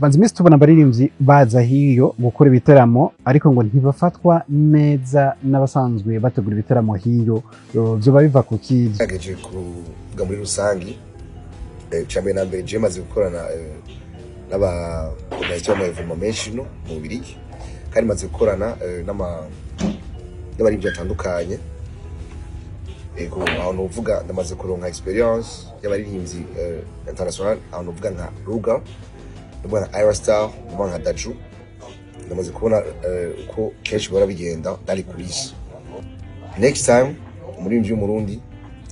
Tumaze iminsi tubona abaririmbyi baza hiyo gukora ibiteramo, ariko ngo ntibafatwa neza n'abasanzwe bategura ibiteramo hiyo. Vyoba biva kuki? Ngerageje kuvuga muri rusangi, icambere na mbere, je maze gukorana n'aba organisateur b'ama événements menshi no mu Bubiligi, kandi maze gukorana n'abaririmbyi batandukanye. Ego, aho novuga ndamaze kuronka expérience y'abaririmbyi international. Aho novuga nka Ruga, ndavuga nka Ira Star, ndavuga nka Daju. Ndamaze kubona uko kenshi bihora bigenda dari kulisi. Next time umuririmbyi w'Umurundi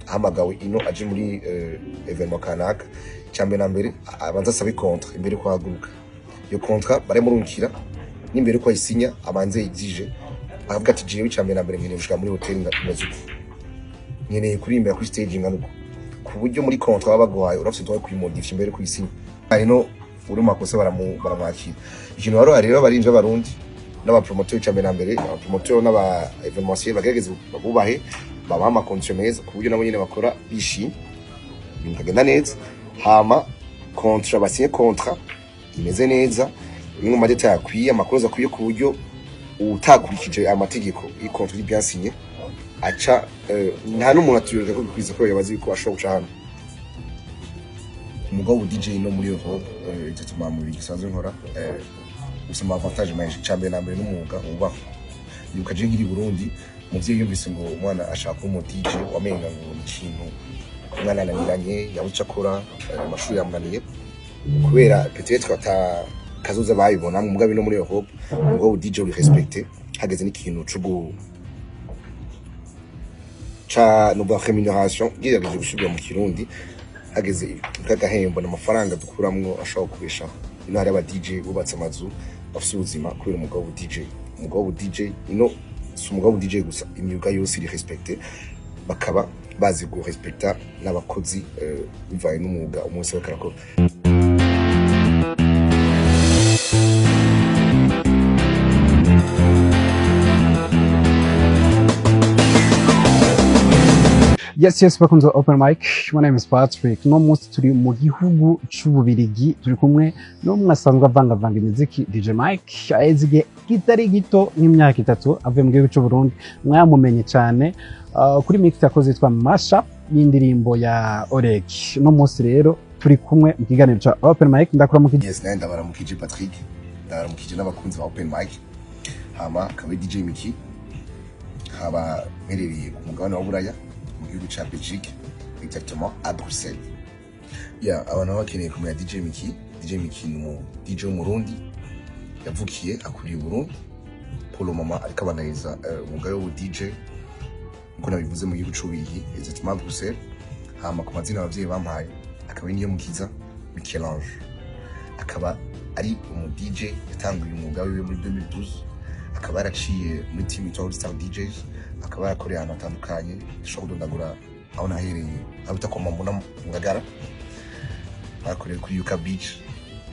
ahamagawe ino aje muri événement kanaka, icambere na mbere abanza asabe contrat imbere ko ahaguruka. Iyo contrat baramurungikira, n'imbere ko ayisinya abanze yigije akavuga ati: "Jewe icambere na mbere nkeneye gushika muri hotel imeze uku, nkeneye kuririmbira kuri stage ingana uku." Ku buryo muri contrat baba baguhaye urafise droit yo kuyimodifya imbere yo kuyisinya. Hino uri mu makosa baramwakira. Ikintu wari rero, abarinzi b'Abarundi n'abapromoteur, icambere na mbere abapromoteur n'aba événementiel bagerageze babubahe, babaha ama conditions meza, ku buryo nabo nyene bakora bishimye, ibintu bikagenda neza. Hama contrat, basinye contrat imeze neza, imwe mu ma détails akwiye, amakuru akwiye, ku buryo utakurikije amategeko iyi contrat iri bien signé aca nta n'umuntu atuyoreka ko bikwiza ko yabazi yuko ashobora guca hano. Umugabo w'ubu DJ no muri Europe, exactement mu Bubiligi gisanzwe nkora, ufise ama avantage menshi. Icambere na mbere n'umwuga wubahwa. Ndibuka je nkiri i Burundi, umuvyeyi yumvise ngo umwana ashaka kuba umu DJ, wamenga ngo ni ikintu umwana ananiranye, yabuze ico akora, amashuri yamunaniye, kubera peut-être ata kazoza bayibona. Mugabo no muri Europe umwuga w'ubu DJ uri respecté. Hageze n'ikintu co ca nuvuga rémunération, ngerageje gusubira mu Kirundi, hageze kagahembo n'amafaranga dukuramwo ashobora kubeshaho. Ino hari aba DJ bubatse amazu, bafise ubuzima kubera umwuga w'ubu DJ. Umwuga w'ubu DJ ino si umwuga w'ubu DJ gusa, imyuga yose iri respecté, bakaba bazi gurespekta n'abakozi bivanye n'umwuga umwe wese bariko arakora. Yes, bakunze Open Mic. My name is Patrick. No munsi turi mu gihugu c'Ububirigi, turi kumwe n'umwe asanzwe avangavanga imiziki, DJ Mike. Aheze igihe kitari gito, nk'imyaka 3, avuye mu gihugu c'Uburundi. Mwamumenye cyane kuri mix yakoze yitwa Mashup y'indirimbo ya Oreg. No munsi rero turi kumwe mu kiganiro ca Open Mic. Ndakuramukije. Yes, nawe ndabaramukije Patrick, ndabaramukije n'abakunzi ba Open Mic. Hama akaba ari DJ Miki, nkaba mperereye ku mugabane wa Buraya, mu gihugu ca Belgique, exactement à Bruxelles. Yeah, abantu baba bakeneye kumenya DJ Miki. DJ Miki ni umu DJ w'Umurundi yavukiye akuriye i Burundi. Pour le moment ariko abananiza umwuga w'ubu DJ, nkuko nabivuze, mu gihugu c'Ububirigi, exactement à Bruxelles. Hama ku mazina abavyeyi bampaye akaba ari Niyomukiza Michel-Ange, akaba ari umu DJ yatanguye umwuga wiwe muri 2012, akaba yaraciye muri team yitwa All Star DJs, akaba yarakoreye ahantu hatandukanye. Dushobora kudondagura aho nahereye, aho bita kwa Mamuna mu Ngagara, nakoreye kuri Yuka Beach,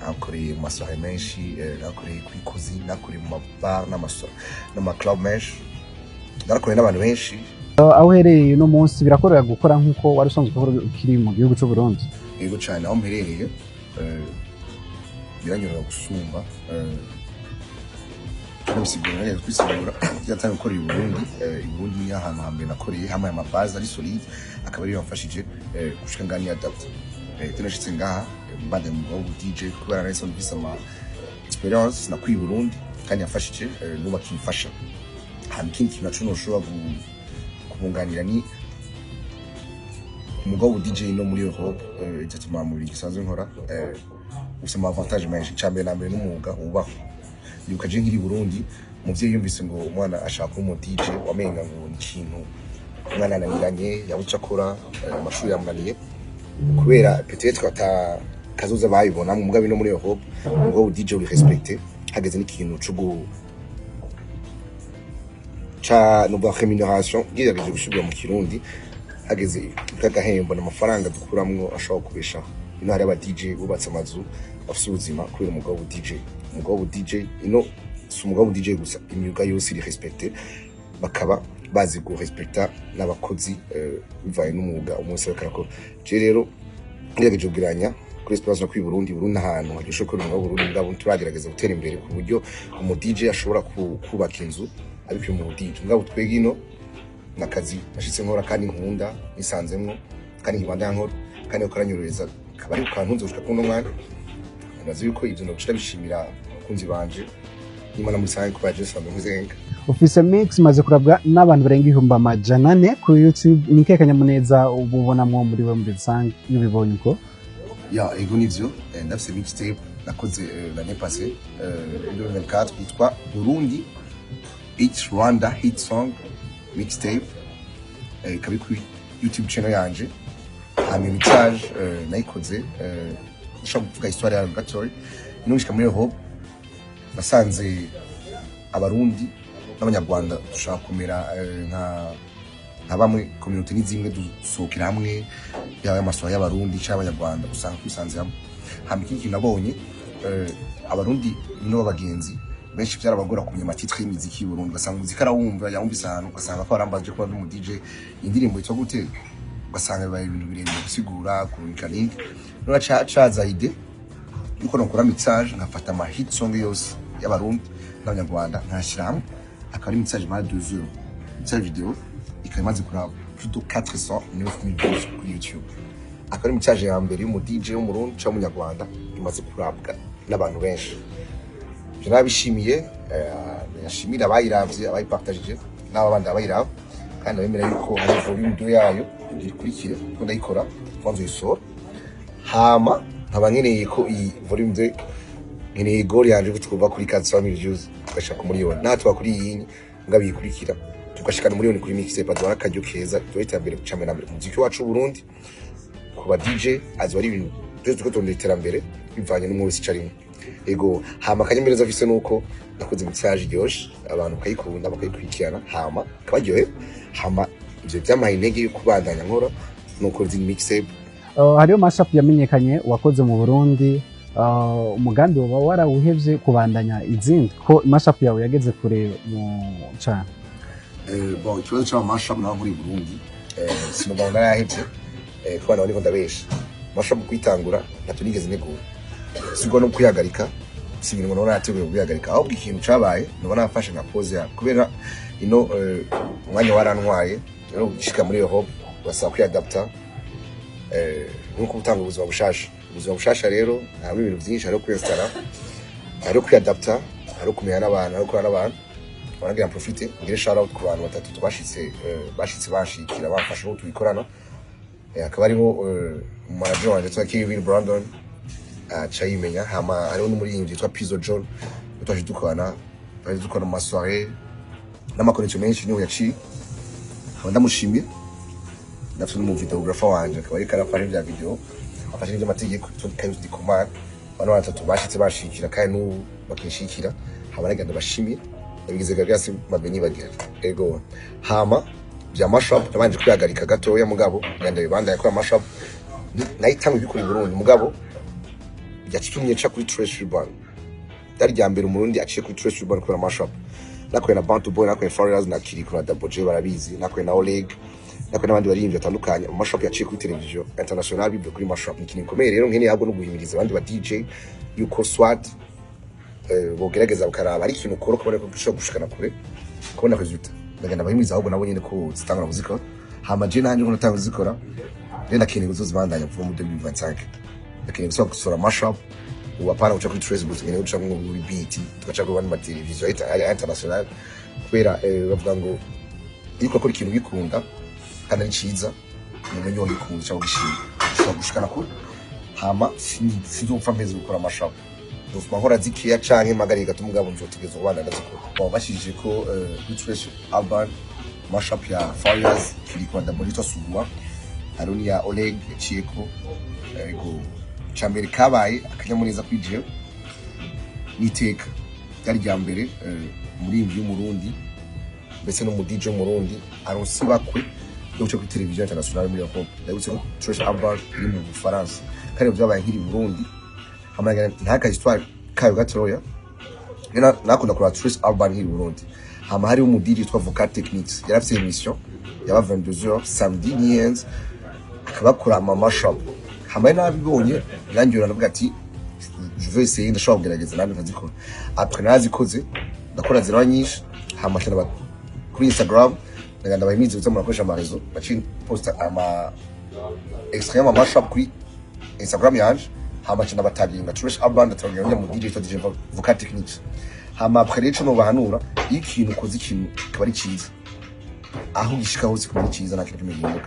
nakoreye mu masoirée menshi, nakoreye kuri Kozi, nakoreye mu mabar n'ama club menshi, narakoreye n'abantu benshi. Aho uherereye uno munsi birakorera gukora nk'uko wari usanzwe ukora ukiri mu gihugu c'Uburundi? Yego cyane, aho mperereye biranyorohera gusumba. Nabisigura, nagerageje kwisigura, yatangiye gukorera i Burundi. I Burundi ni ahantu hambere nakoreye hamaye ama base ari solide, akaba ariyo yamfashije gushika ngaha ni adapt. Tunashitse ngaha, mbande mu mwuga DJ, kubera nahise mfise ama expérience nakwiye i Burundi kandi yamfashije, n'ubu akimfasha. Hama ikindi kintu naco noshobora kubunganira ni umwuga w'ubu DJ no muri Europe, exactement mu Bubiligi gisanzwe nkora, ufise ama avantage menshi. Icambere na mbere n'umwuga wubahwa. Ndibuka je nkiri i Burundi, umuvyeyi yumvise ngo umwana ashaka kuba umu DJ, wamenga ngo ni ikintu umwana ananiranye, yabuze ico akora, amashuri yamunaniye, kubera peut-être ata kazoza bayibona. Mugabo no muri Europe umwuga w'ubu DJ uri respecté. Hageze n'ikintu co ca nuvuga rémunération, ngerageje gusubira mu Kirundi, hageze kagahembo n'amafaranga dukuramwo ashobora kubeshaho. Ino hari aba DJ bubatse amazu, bafise ubuzima kubera umwuga w'ubu DJ. Umwuga w'ubu DJ ino si umwuga w'ubu DJ gusa, imyuga yose iri respecté, bakaba bazi gurespekta n'abakozi bivanye n'umwuga umwe wese ariko arakora. Je rero ngerageje kugereranya Kuri experience no kuri Burundi, Burundi ahantu haryoshe gukora umwuga w'Uburundi, mugabo turagerageza gutera imbere ku buryo umu DJ ashobora kubaka inzu abikuye mu DJ. Mugabo twebwe ino nakazi nashitse nkora kandi nkunda, nisanzemwo kandi nkibanda nkora kandi karanyorohereza, kaba ari kantunze gushika kuno mwanya. Nibaza yuko ivyo noca bishimira abakunzi banje n'Imana muri rusange, kuba je sanzwe nkuzenga. Ufise mix imaze kurabwa n'abantu barenga 400,000 kuri YouTube. Ni ikihe kanyamuneza uba ubonamwo muri we muri rusange iyo ubibonye uko? Ya, ego nivyo. Ndafise mixtape nakoze l'année passée, 2024, yitwa Burundi Beats Rwanda Hit Song Mixtape. Ikaba iri kuri YouTube channel yanje. Hama mixage nayikoze, ndashobora kuvuga histoire yayo gatoya. Nugishika muri Europe nasanze Abarundi n'Abanyarwanda dushaka kumera nka bamwe, communauté ni zimwe, dusohokera hamwe, yaba amasoha y'Abarundi cyangwa Abanyarwanda, usanga twisanze hamwe. Hama ikindi kintu nabonye, Abarundi no b'abagenzi benshi byarabagora kumenya ama titres y'imiziki y'Uburundi. Ugasanga umuziki arawumva, yawumvise ahantu, ugasanga ko arambaje kuba ndi umu DJ, indirimbo yitwa gute, ugasanga bibaye ibintu birebire gusigura, kurungika link. None caza idée yuko nokora mixage, nkafata ama hit song yose y'Abarundi n'Abanyarwanda nkashyira hamwe, akaba ari mixage imara 2 heures. Mixage video ikaba imaze kuraba plus de 409 views kuri YouTube, akaba ari mixage ya mbere y'umu DJ w'Umurundi cyangwa Umunyarwanda imaze kurabwa n'abantu benshi. Ivyo nabishimiye, nashimira abayiravye, abayipartagije n'aba bandi abayiraba, kandi abemera yuko hari volume 2 yayo ikurikire ko ndayikora kwanza uyisohora. Hama nkaba nkeneye ko iyi volume 2, nkeneye goal yanje ko twuva kuri 400 views tugashika ku miliyoni, natwe kuri iyi ngabiyikurikira tugashikana miliyoni kuri mixtape, aduha akaryo keza tuba iterambere cambe na mbere ku muziki wacu w'Uburundi, ku ba DJ azoba ari ibintu twese turiko turondera iterambere bivanye n'umwe wese ico arimwo. Ego, hama akanyamuneza afise nuko nakoze mixage iryoshe, abantu bakayikunda, bakayikurikirana, hama kabaryohe. Hama ivyo vyampaye intege yo kubandanya nkora nuko izindi mixtape. Hariho mashup yamenyekanye wakoze mu Burundi. Umugambi woba warawuhevye kubandanya izindi, ko mashup yawe yageze kure mu cane? Bon, ikibazo c'ama mashup naho muri Burundi, sinumva narahevye, kuba naho niko ndabesha. Mashup kuyitangura ntacyo nigeze ntegura, sibwo no kwihagarika, si ibintu ngo nabona nateguye kubihagarika. Ahubwo ikintu cabaye, noba nafashe nka pause ya kubera ino umwanya warantwaye. Rero gushika muri Europe basaba kwiadapta, nkuko gutanga ubuzima bushasha. Ubuzima bushasha rero harimo ibintu byinshi, hariho kwinstara, hariho kwiadapta, hariho kumenya n'abantu, hariho gukorana n'abantu. Wanagira profite ngire shout out ku bantu batatu twashitse, bashitse banshikira, bamfasha no tubikorana. Hakaba hariho manager wanje yitwa Kevin Brandon, aca yimenya. Hama hariho n'umuririmbyi yitwa Pizzo John, twaje dukorana, twaje dukorana mu ma soirées n'ama connexions menshi, niho yaciye, nkaba ndamushimiye. Ndafite n'umu videographer wanje, akaba ariko arafashe ibya video, afashe n'iby'amategeko, Kayuzi Dikomana. Bano batatu bashitse bashikira kandi n'ubu bakinshikira, hama nagira ndabashimire, ndabigize gagasi mabe nibagira. Ego, hama bya mashup nabanje kwihagarika gatoya, mugabo ngenda bibandanya kuri mashup nayitanga ibikora i Burundi, mugabo yatumye nca kuri Trace Urban. Ryari rya mbere Umurundi aciye kuri Trace Urban kubera mashup. Nakoreye na Bantu Boy, nakoreye Farious na Kiriko na Double J barabizi, nakoreye na Oleg, nakoreye n'abandi baririmbyi batandukanye. Mu mashup yaciye kuri television international bivuye kuri mashup, ni ikintu gikomeye. Rero nkeneye ahubwo no guhimiriza abandi ba DJ yuko swat bogerageza bakaraba ari ikintu ukora ukabona ko gishobora gushikana kure, kubona résultat. Ndagenda bahimiriza ahubwo nabo nyene ko zitangura kuzikora. Hama je nanje ko natanga kuzikora rero, ndakeneye kuzozibandanya vuba mu 2025. Ndakeneye gusubira gusohora mashup ubu, apana guca kuri Trace gusa, nkeneye guca muri BT, tugaca kuri ma television international, kubera bavuga ngo iyo ukora ikintu ugikunda kandi ari ciza, umuntu niyo gikunda cyangwa gishima, ushobora gushikana kure. Hama sinzopfa mpeze gukora mashup, nzofuma nkora zikeya canke mpagarike gato, mugabo nzotegerezwa kubana ndazikora. Bon, bashishije ko kuri Trace Urban mashup ya Farious, Kiriko na Double yitwa Sugua, hariho n'iya Oleg yaciyeko. Ego, icambere kabaye akanyamuneza kuri jewe n'iteka, ryari rya mbere umuririmbyi w'Umurundi, mbese no mu DJ w'Umurundi aronse ibakwe yo guca kuri televiziyo internationale muri Europe. Ndabutse ko Trace Urban iri mu Bufaransa, kandi vyabaye nkiri i Burundi. Hama ntaka histoire kayo gatoya. Rero nakunda kuraba Trace Urban nkiri i Burundi. Hama hariho umu DJ yitwa Vocal Techniques, yari afise émission yaba 22h samedi niyenze, akabakora ama mashup. Hamaye nabibonye birangira, ndavuga ati je vais essayer, ndashobora kugerageza nanjye nkazikora. Après narazikoze, ndakora ziraba nyinshi. Hama nca kuri Instagram ndagenda bahimize kuza murakoresha ama réseaux, baciye posta ama extrait y'ama mashup kuri Instagram yanje. Hama nca ndabataginga Trash Urban, ndataginga mu DJ yitwa DJ Vocal Techniques. Hama après rero ico nobahanura, iyo ikintu ukoze, ikintu kiba ari ciza, aho gishika hose kuba ari ciza, nta kintu kimwe gihinduka.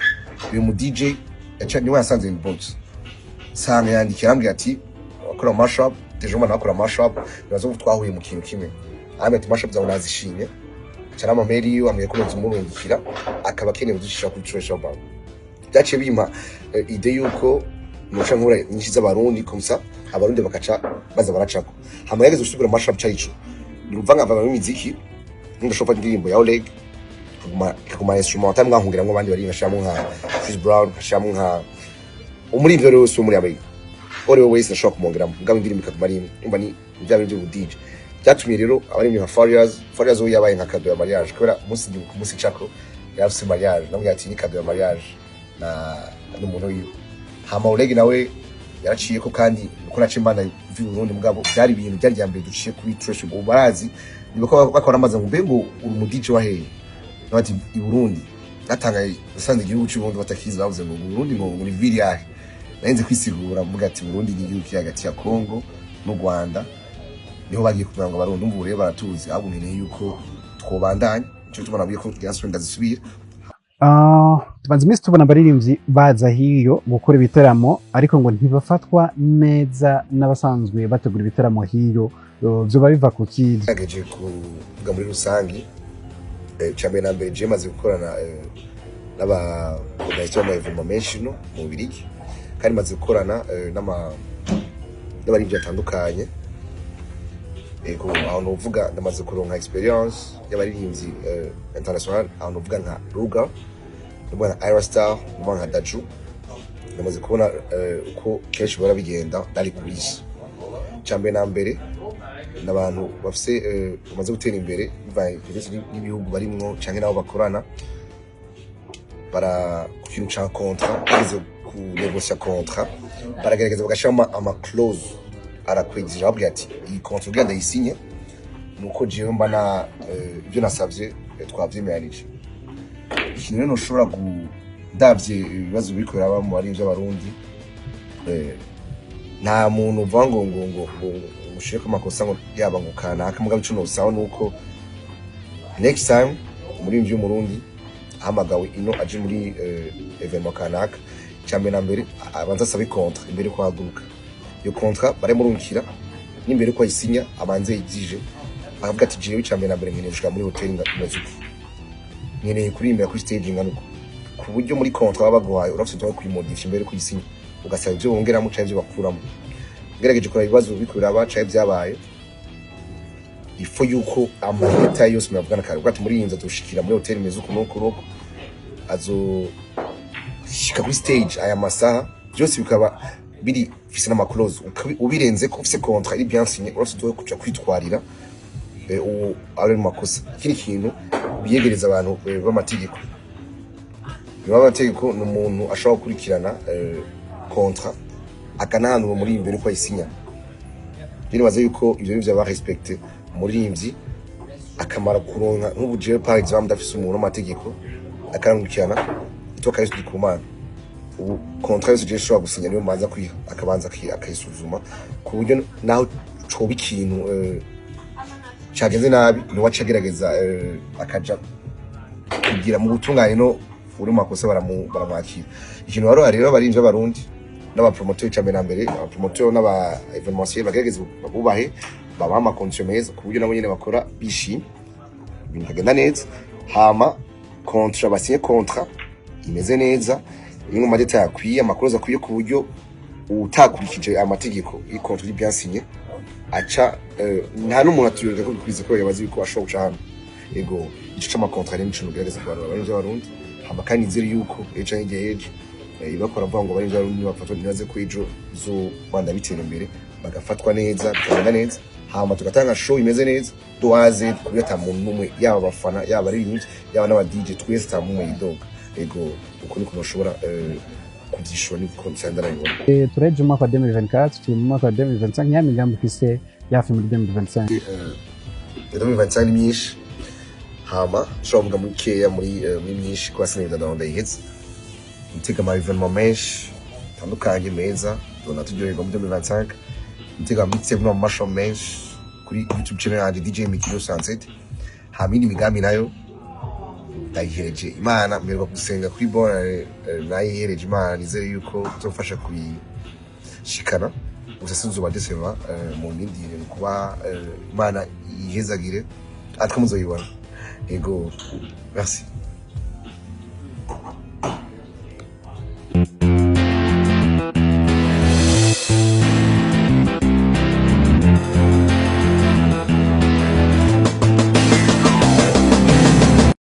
Uyu mu DJ yaca niwe yasanze inbox, sanga yandikiye arambwira ati akora mashup, deje umwana akora mashup, nibaza ko twahuye mu kintu kimwe. Arambwira ati mashup zawe nazishimye, aca n'ama mail yiwe, ambwiye ko nzimurungikira, akaba akeneye kuzishira kuri Trash Urban. Byaciye bimpa idée yuko muca nkura nyinshi z'Abarundi, comme ça Abarundi bakaca baza baracako. Hama yageze gusubira mashup cayico ni uruvangavanga rw'imiziki, ndashobora indirimbo ya Oleg ikaguma instrumental, mwankongera abandi bari, nkashiramo nka Chris Brown, nkashiramo nka umuririmbyi wari wese wo muri Amerika, uwo ari we wese ashobora kumwongeramo, mugabo indirimbo ikaguma ari imwe. Umva, ni bya bintu by'ubu DJ byatumye rero abaririmbyi nka Farious. Farious we yabaye nka cadeau ya mariage, kubera umunsi ndibuka umunsi cako yari afise mariage, namubwira ati ni cadeau ya mariage na n'umuntu wiwe. Hama Oleg nawe yaraciye ko, kandi uko naciye mbana mvi Burundi, mugabo byari ibintu byari rya mbere duciye kuri Trash. Ubu barazi nibako bakora amaze ngo mbe ngo uri umu DJ wa hehe? Bati i Burundi. Natangaye usanze igihugu cy'u Burundi batakizi, bavuze ngo Burundi ngo muri ville yahe. Narinze kwisigura mvuga ati Burundi ni igihugu kiri hagati ya Congo n'u Rwanda, niho bagiye kugira ngo Abarundi umva. Ubu rero baratuzi, ahubwo nkeneye yuko twobandanya, nico gituma nabwiye ko tugira ndazisubira. Ah, tumaze iminsi tubona abaririmbyi baza hiyo gukora ibiteramo, ariko ngo ntibafatwa neza n'abasanzwe bategura ibiteramo hiyo. Vyoba biva ku ki? Ngerageje kuvuga muri rusangi, icya mbere na mbere, je maze gukorana n'aba organisateur b'ama événements menshi no mu Bubiligi, kandi maze gukorana n'abaririmbyi batandukanye. Ego, aho novuga ndamaze kuronka expérience y'abaririmbyi international, aho novuga nka Ruga, ndavuga nka Ira Star, ndavuga nka Daju. Ndamaze kubona uko kenshi bihora bigenda dari coulisses. Icya mbere na mbere, n'abantu bafise bamaze gutera imbere bivanye n'ibihugu barimwo canke n'abo bakorana, bara ku kintu ca contrat, bageze ku négocia contrat, baragerageza bagashiramo ama clause arakwegije, babwira ati iyi contrat kugira ndayisinye nuko jewe mba na ibyo nasavye twavyemeranije. Ikintu rero ntushobora ndavye ibibazo biriko biraba mu barimvyi b'Abarundi, nta muntu uvuga ngo ushireko amakosa ngo yaba ngo kanaka. Mugabo ico nosaba nuko next time umuririmbyi w'Umurundi ahamagawe ino aje muri événement kanaka, icya mbere na mbere abanza asabe contrat imbere yuko ahaguruka. Iyo contrat baramurungikira, n'imbere yuko ayisinya abanze yigije, akavuga ati jewe icya mbere na mbere nkeneye gushika muri hoteli imeze uku, nkeneye kuririmbira kuri stage ingana uku, ku buryo muri contrat baba baguhaye urafite utuntu kuyimodifya imbere yuko uyisinya, ugasaba ibyo bongeramo canke ibyo bakuramo. Ngerageje kuraba ibibazo biriko biraba canke vyabaye, ifo yuko ama détails yose muyavugana kare, uvuga ati muri iyi nzu azoshikira muri hoteli imeze uku n'uku n'uku, azoshika kuri stage aya masaha, byose bikaba biri fise n'ama clause. Ubirenze ko ufise contrat iri bien signé, urafite uwo kuja kwitwarira uwo ari mu makosa. Ikindi kintu, biyegereza abantu b'amategeko. Niba amategeko ni umuntu ashobora gukurikirana contrat, akanahanura muri imbere uko ayisinya. Nibaza yuko ivyo nivyo aba respecté umuririmbyi akamara kuronka. Nk'ubu jewe par exemple ndafise umuntu w'amategeko akarankurikirana, yitwa Kayisi Ndikumana. Ubu contrat yose jewe nshobora gusinya niyo mbanza kwiha, akabanza akayisuzuma, ku buryo naho coba ikintu cagenze nabi, niwe aca agerageza akaja kugira mu butungane, no uri mu makosa baramwakira. Ikintu barora rero abarimvyi b'Abarundi n'abapromoteur, icya mbere na mbere abapromoteur n'aba événementiel bagerageze babubahe, babaha ama conditions meza, ku buryo nabo nyene bakora bishimye, ibintu bikagenda neza. Hama contrat, basinye contrat imeze neza, irimwo ama détails akwiye, ama clauses akwiye, ku buryo utakurikije amategeko iyi contrat iri bien signé aca nta n'umuntu atuyoreka ko bikwiza ko yabazi yuko ashobora guca hano. Ego, ico c'ama contrats rero nico nugerageza kubarura abarimvyi b'Abarundi. Hama kandi nizere yuko ejo canke hirya y'ejo ibakora bavuga ngo abarimvyi b'Abarundi nibafatwa, nibaze ko ejo bizobanda bitera imbere, bagafatwa neza, bikagenda neza, hama tugatanga show imeze neza duhaze, ku buryo ata muntu n'umwe, yaba abafana, yaba abaririmbyi, yaba n'aba DJ, twese ata n'umwe yidoga. Ego, uko niko noshobora. Kuvyishura niko nsanzwe nabibona. Tureje umwaka wa 2024, turi mu mwaka wa 2025. Niya migambi ufise yafi muri 2025? 2025 ni myinshi, hama nshobora kuvuga muri keya muri myinshi kuba sinigeze ndayihetse. Nitega ama événement menshi atandukanye meza, tubona turyoherwa muri 2025. Nitega mixtape no mashow menshi kuri YouTube channel yanje DJ Mikino Sunset. Hama iyindi migambi nayo ndayihereje Imana. Mperuka gusenga kuri bona, nayihereje Imana, nizere yuko izofasha kuyishikana. Gusa sinzoba décevoir, mu ndindire kuba Imana ihezagire atwe muzoyibona. Ego, merci.